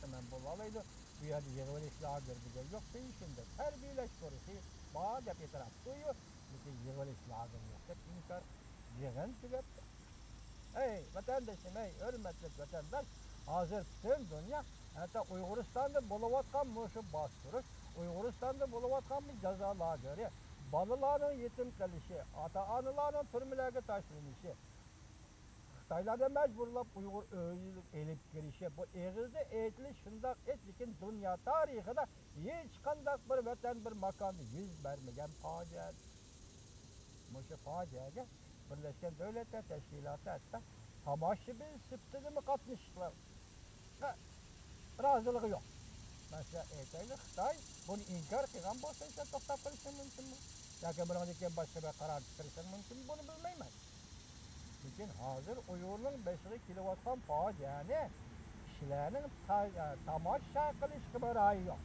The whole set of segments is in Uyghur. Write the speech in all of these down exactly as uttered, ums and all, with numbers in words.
تەمەن بولالايدۇ. بۇ يەردە يىغىۋېلىش لاگېرى دېگەن يوق، دېيىشىمدە تەربىيەلەش كۇرسى بار دەپ ئېتىراپ قىلىدۇ، لېكىن يىغىۋېلىش لاگېرى يوق دەپ ئىنكار. يىغىن تۈگەپتۇ. ئەي ۋەتەندىشىم، ئەي ھۆرمەتلىك ۋەتەنداش، ھازىر پۈتۈن دۇنيا، ھەتتا ئۇيغۇرىستاندا بولۇۋاتقان مۇشۇ باستۇرۇش، ئۇيغۇرىستاندا بولۇۋاتقان بۇ جازا لاگېرى، بالىلارنىڭ يېتىم قېلىشى، ئاتا-ئانىلارنىڭ تۈرمىلەرگە تاشلىنىشى، خىتايلارنى مەجبۇرلاپ ئۇيغۇر ئۆيىگە ئېلىپ كىرىشى، بۇ ئېغىزدا ئېيتىلىش شۇنداق ئىش، لېكىن دۇنيا تارىخىدا ھېچقانداق بىر ۋەتەن، بىر ماكاندا يۈز بەرمىگەن پاجىئە. مۇشۇ پاجىئەگە بىرلەشكەن دۆلەتلەر تەشكىلاتى ھەتتا تاماشىبىن سۈپىتىدىمۇ قاتنىشىشقا رازىلىقى يوق. مەسىلەن، ئېيتايلى، خىتاي بۇنى ئىنكار قىلغان بولسا، سەن توختاپ قېلىشىڭ مۇمكىنمۇ؟ ياكى بۇنىڭدىن كېيىن باشقا بىر قارار چىقىرىشىڭ مۇمكىنمۇ؟ بۇنى بىلمەيمەن. لېكىن ھازىر ئۇيغۇرنىڭ بېشىغا كېلىۋاتقان پاجىئەنى كىشىلەرنىڭ تا-، تاماشا قىلىشقىمۇ رايى يوق.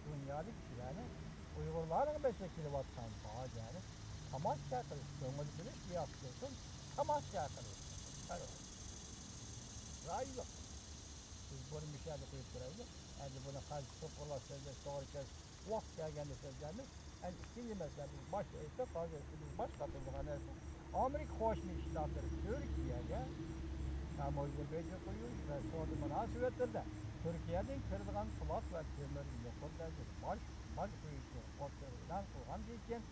دۇنيادا كىشىلەرنىڭ ئۇيغۇرلارنىڭ بېشىغا كېلىۋاتقان پاجىئەنى تاماشا قىلىش، كۆڭۈل بۆلۈش بۇ ياقتا تۇرسۇن، تاماشا قىلىش رايى يوق. بىز بۇنى مۇشۇ يەردە قويۇپ تۇرايلى. ئەمدى بۇنى قانچە توپىلاپ سۆزلەش توغرا كەلسە، ۋاقىت كەلگەندە سۆزلەرمىز. ئەمدى ئىككىنچى مەسىلە، بىز باشتا ئېيتتۇق، ھازىر بىز باش قاتۇرىدىغان نەرسە، ئامېرىكا قوشما شتاتلىرى تۈركىيەگە ئامېرىكا بېجى قويۇش ۋە سودا مۇناسىۋەتلىرىدە تۈركىيەدىن كىرىدىغان پولات ۋە كۆمۈر يۇقىرى دەرىجىلىك باج، باج قويۇشنى ئوتتۇرىغا ئېلان قىلغاندىن كېيىن،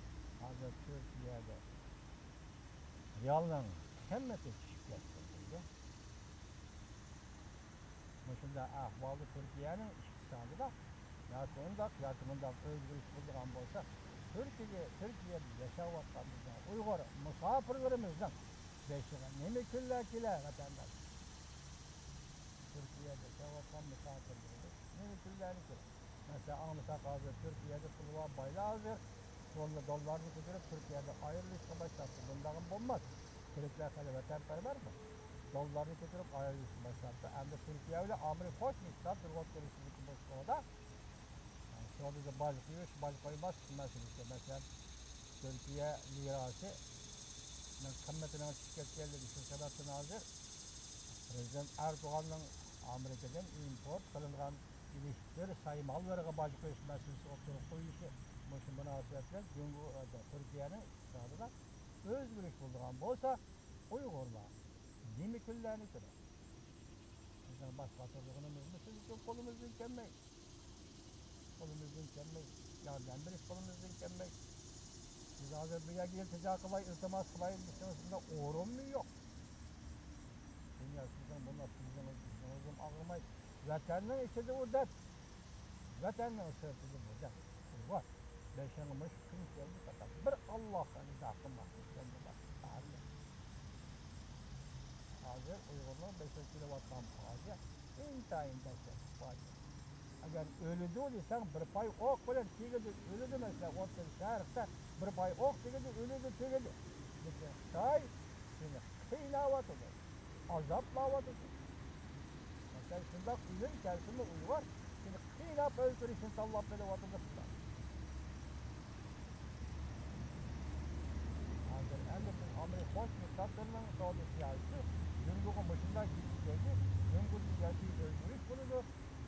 ھازىر تۈركىيەدە رېئالنىڭ قىممىتى چۈشۈپ كەتتى دەيدۇ. مۇشۇنداق ئەھۋالدا تۈركىيەنىڭ ئىقتىسادىدا ياكى ئۇنداق، ياكى مۇنداق ئۆزگىرىش بولىدىغان بولسا، تۈركىيە، تۈركىيەدە ياشاۋاتقان بىزنىڭ ئۇيغۇر مۇساپىرلىرىمىزنىڭ بېشىغا نېمە كۈنلەر كېلەر، ۋەتەنداش؟ تۈركىيەدە ياشاۋاتقان مۇساپىرلىرىمىز نېمە كۈنلەرنى كۆرەر؟ مەسىلەن، ئاڭلىساق، ھازىر تۈركىيەدە پۇلى بار بايلار ھازىر دوللا-، دوللارنى كۆتۈرۈپ، تۈركىيەدىن ئايرىلىشقا باشلاپتۇ. بۇنداقمۇ بولماس. تۈركلەر خېلى ۋەتەنپەرۋەرمۇ؟ دوللارنى كۆتۈرۈپ ئايرىلىشقا باشلاپتۇ. ئەمدى تۈركىيە بىلەن ئامېرىكا قوشما شتاتلىرى ئوتتۇرىسىدىكى بۇ سودا، سودىدا باج قويۇش، باج قويماسلىق مەسىلىسى. مەسىلەن، تۈركىيە لىراسىنىڭ قىممىتىنىڭ چۈشۈپ كەتكەنلىكى، شۇ سەۋەبتىن ھازىر پرېزىدېنت ئەردوغاننىڭ ئامېرىكىدىن ئىمپورت قىلىنغان ئېلېكتر سايمانلىرىغا باج قويۇش مەسىلىسى ئوتتۇرىغا قويۇشى، مۇشۇ مۇناسىۋەت بىلەن جۇڭگو، تۈركىيەنىڭ ئىقتىسادىدا ئۆزگىرىش بولىدىغان بولسا، ئۇيغۇرلار نېمە كۈنلەرنى كۆرەر؟ بىزنىڭ باش قاتۇرىدىغىنىمىز مۇشۇ، لېكىن قولىمىزدىن كەلمەيدۇ. قولىمىزدىن كەلمەيدۇ. ياردەم بېرىش قولىمىزدىن كەلمەيدۇ. بىز ھازىر بۇ يەرگە ئىلتىجا قىلاي، ئىلتىماس قىلاي دېسىڭىز، بۇنداق ئورۇنمۇ يوق. دۇنيا سىزنىڭ بۇنداق سۆزىڭىز، بىزنىڭ ئۆزۈم ئاغرىمايدۇ. ۋەتەننىڭ ئىچىدە ئۇ دەپ، ۋەتەننىڭ سىرتىدا بۇ دەپ. ئۇيغۇر، بېشىڭغا مۇشۇ كۈن كەلدى، پەقەت بىر ئاللاھقا نىدا قىلماقلىق سەندە باشقا چارە يوق. ھازىر ئۇيغۇرنىڭ بېشىغا كېلىۋاتقان پاجىئە ئىنتايىن دەھشەتلىك پاجىئە. ئەگەر ئۆلىدۇ دېسەڭ، بىر پاي ئوق بىلەن تېگىدۇ، ئۆلىدۇ. مەسىلەن، ئوتتۇرا شەرقتە بىر پاي ئوق تېگىدۇ، ئۆلىدۇ، تۈگىدى. لېكىن خىتاي سېنى قىيناۋاتىدۇ، ئازابلاۋاتىدۇ. مەسىلەن، شۇنداق ئۆلۈم كەلسىمۇ، ئۇيغۇر سېنى قىيناپ ئۆلتۈرۈشنى تاللاپ قېلىۋاتىدۇ خىتاي. ھازىر ئەمدى سىز ئامېرىكا قوشما شتاتلىرىنىڭ سودا سىياسىتى جۇڭگوغا مۇشۇنداق يېتىپ كەلدى. جۇڭگودا سىياسىي ئۆزگىرىش بولىدۇ،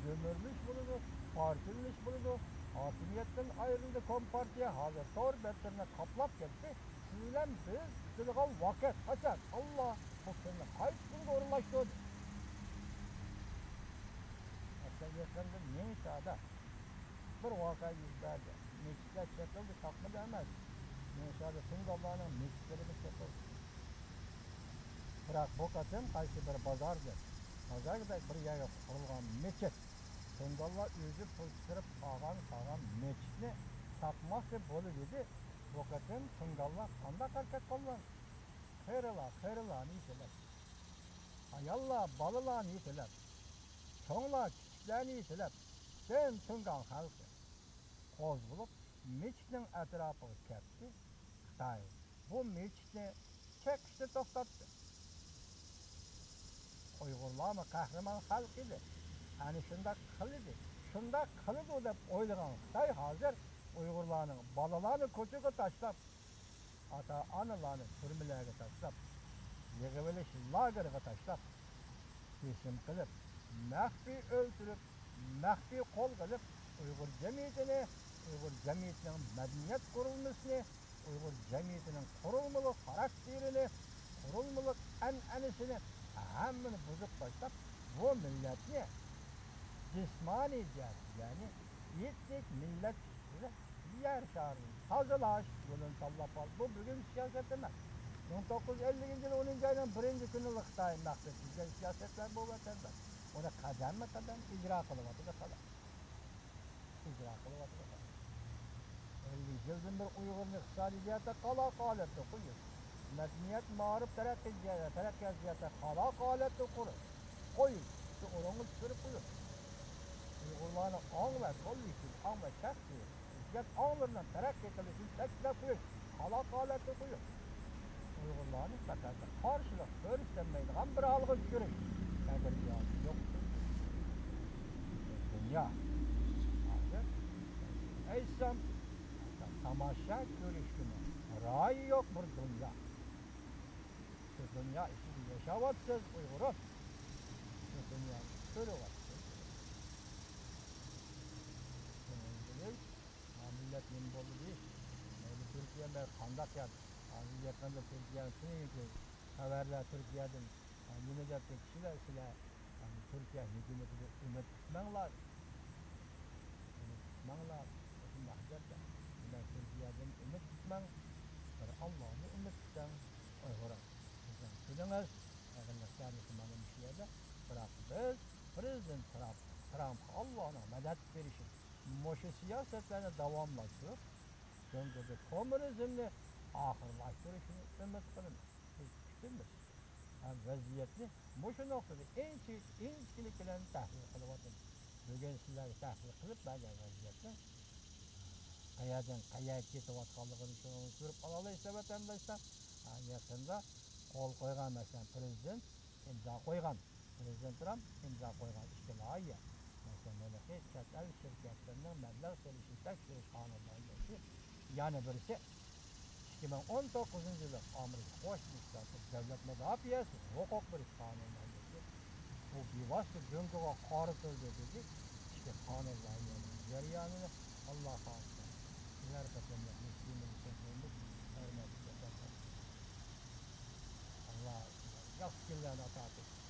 يىمىرىلىش بولىدۇ، پارچىلىنىش بولىدۇ، ھاكىمىيەتتىن ئايرىلدى كومپارتىيە، ھازىر تور بەتلىرىنى قاپلاپ كەتتى. سىز بىلەن بىز كۈتىدىغان ۋاقىت قاچان؟ ئاللا بۇ كۈننى قايسى كۈنگە ئورۇنلاشتۇردى؟ مەسىلەن، يېقىندا نىڭشادا بىر ۋەقە يۈز بەردى. مەسچىتلەر چېقىلدى، چاقمىدى ئەمەس. نىڭشادا تۇڭگانلارنىڭ مەسچىتلىرىمۇ چېقىلدى. بىراق بۇ قېتىم قايسى بىر بازاردىن، بازاردەك بىر يەرگە قۇرۇلغان مەسچىت، تۇڭگانلار ئۆزى پۇل چىقىرىپ ئالغان، قالغان مەسچىتنى چاقماقچى بولۇۋىدى. بۇ قېتىم تۇڭگانلار قانداق ھەرىكەت قىلغان؟ قېرىلار قېرىلارنى يېتىلەپ، ئاياللار بالىلارنى يېتىلەپ، چوڭلار كىچىكلەرنى يېتىلەپ، پۈتۈن تۇڭگان خەلقى قوزغىلىپ، مەسچىتنىڭ ئەتراپىغا كەپتى. خىتاي بۇ مەسچىتنى چېقىشنى توختاتتى. ئۇيغۇرلارمۇ قەھرىمان خەلق ئىدى. ئەنە شۇنداق قىلىدۇ، شۇنداق قىلىدۇ دەپ ئويلىغان خىتاي ھازىر ئۇيغۇرلارنىڭ بالىلارنى كوچىغا تاشلاپ، ئاتا-ئانىلارنى تۈرمىلەرگە تاشلاپ، يىغىۋېلىش لاگېرىغا تاشلاپ، بېسىم قىلىپ، مەخپىي ئۆلتۈرۈپ، مەخپىي قولغا ئېلىپ، ئۇيغۇر جەمئىيىتىنى، ئۇيغۇر جەمئىيىتىنىڭ مەدەنىيەت قۇرۇلمىسىنى، ئۇيغۇر جەمئىيىتىنىڭ قۇرۇلمىلىق خاراكتېرىنى، قۇرۇلمىلىق ئەنئەنىسىنى ھەممىنى بۇزۇپ تاشلاپ، بۇ مىللەتنى جىسمانىي جەھەتتە، يەنى ئېتنىك مىللەت سۈپىتىدە يەر شارىنى تازىلاش يولىنى تاللاپ قالدى. بۇ بۈگۈنكى سىياسەت ئەمەس. مىڭ توققۇز يۈز ئەللىكىنچى يىل ئونىنچى ئاينىڭ بىرىنچى كۈنىلا خىتاي مەخپىي تۈزگەن سىياسەتلەر بۇ ۋەتەندە. ئۇنى قەدەممۇ قەدەم ئىجرا قىلىۋاتىدۇ، خالاس. ئىجرا قىلىۋاتىدۇ، خالاس. ئەللىك يىلدىن بېرى ئۇيغۇرنى ئىقتىسادىي جەھەتتە قالاق ھالەتتە قويۇپ، مەدەنىيەت، مائارىپ، تەرەققىي جەھەتتە، تەرەققىيات جەھەتتە قالاق ھالەتتە قۇرۇپ قويۇپ، شۇ ئورۇنغا چۈشۈرۈپ قويۇپ، ئۇيغۇرلارنىڭ ئاڭ ۋە كوللېكتىپ، ئاڭ ۋە شەخسىي ئىجاد ئاڭلىرىنىڭ تەرەققىي قىلىشىنى چەكلەپ قويۇش، قالاق ھالەتتە قويۇپ، ئۇيغۇرلارنى پەقەت قارشىلىق كۆرسەتمەيدىغان بىر ھالغا چۈشۈرۈش ئەدەبىياتى يوق. دۇنيا. ھازىر ئېيتسام، تاماشا كۆرۈشكىمۇ رايى يوق بىر دۇنيا. شۇ دۇنيا ئىچىدە ياشاۋاتىسىز، ئۇيغۇرۇم. شۇ دۇنيانى كۆرۈۋاتىسىز. شۇنىڭ بىلەن ھا، مىللەت نېمە بولدى دېيىش. مەيلى تۈركىيە، مەيلى قانداق يەر. ھازىر يېقىندا تۈركىيەنىڭ تۈنۈگۈنكى خەۋەرلەر تۈركىيەدىن، ھا، نېمە دەپتۇ كىشىلەر، سىلەر، ھا، تۈركىيە ھۆكۈمىتىدىن ئۈمىد كۈتمەڭلار. ئۈمىد كۈتمەڭلار. مۇشۇنداق گەپلەر. دېمەك، تۈركىيەدىن ئۈمىد كۈتمەڭ. بىر ئاللانى ئۈمىد كۈتەڭ. ئۇيغۇرۇم، سىزنىڭ كۈنىڭىز، ئېغىرلىق دەرىجىسى مانا مۇشۇ يەردە. بىراق بىز پىرېزىدېنت ترامپ، ترامپقا ئاللانىڭ مەدەت بېرىشى، مۇشۇ سىياسەتلەرنى داۋاملاشتۇرۇپ، جۇڭگودىكى كوممۇنىزمنى ئاخىرلاشتۇرۇشىنى ئۈمىد قىلىمىز. بىز كۈتىمىز. ھەم ۋەزىيەتنى مۇشۇ نۇقتىدا ئىنچىكە، ئىنچىكىلىك بىلەن تەھلىل قىلىۋاتىمىز. بۈگۈن سىلەرگە تەھلىل قىلىپ بەرگەن ۋەزىيەتنىڭ قەيەردىن قەيەرگە كېتىۋاتقانلىقىنى شۇنىڭدىن كۆرۈپ ئالالايسىلەر، ۋەتەنداشلار. ھە، يېقىندا قول قويغان، مەسىلەن، پىرېزىدېنت ئىمزا قويغان، پىرېزىدېنت ترامپ ئىمزا قويغان ئىككى لايىھە، مەسىلەن، ھېلىقى چەت ئەل شىركەتلىرىنىڭ مەبلەغ سېلىشىنى تەكشۈرۈش قانۇن لايىھەسى، يەنە بىرسى، ئىككى مىڭ ئون توققۇزىنچى يىلى ئامېرىكا قوشما شتاتلىرى دۆلەت مۇداپىئەسى ھوقۇق بېرىش قانۇن لايىھەسى. بۇ بىۋاسىتە جۇڭگوغا قارىتىلدى دېدى. ئىككى قانۇن لايىھەنىڭ جەريانىنى ئاللا خالىسا كېلەر قېتىملىق مۇھكىملىشتۈرىمىز، ھۆرمەتلىك ۋەتەنداشلار. ئاللا ياخشى كۈنلەرنى ئاتا قىلسۇن.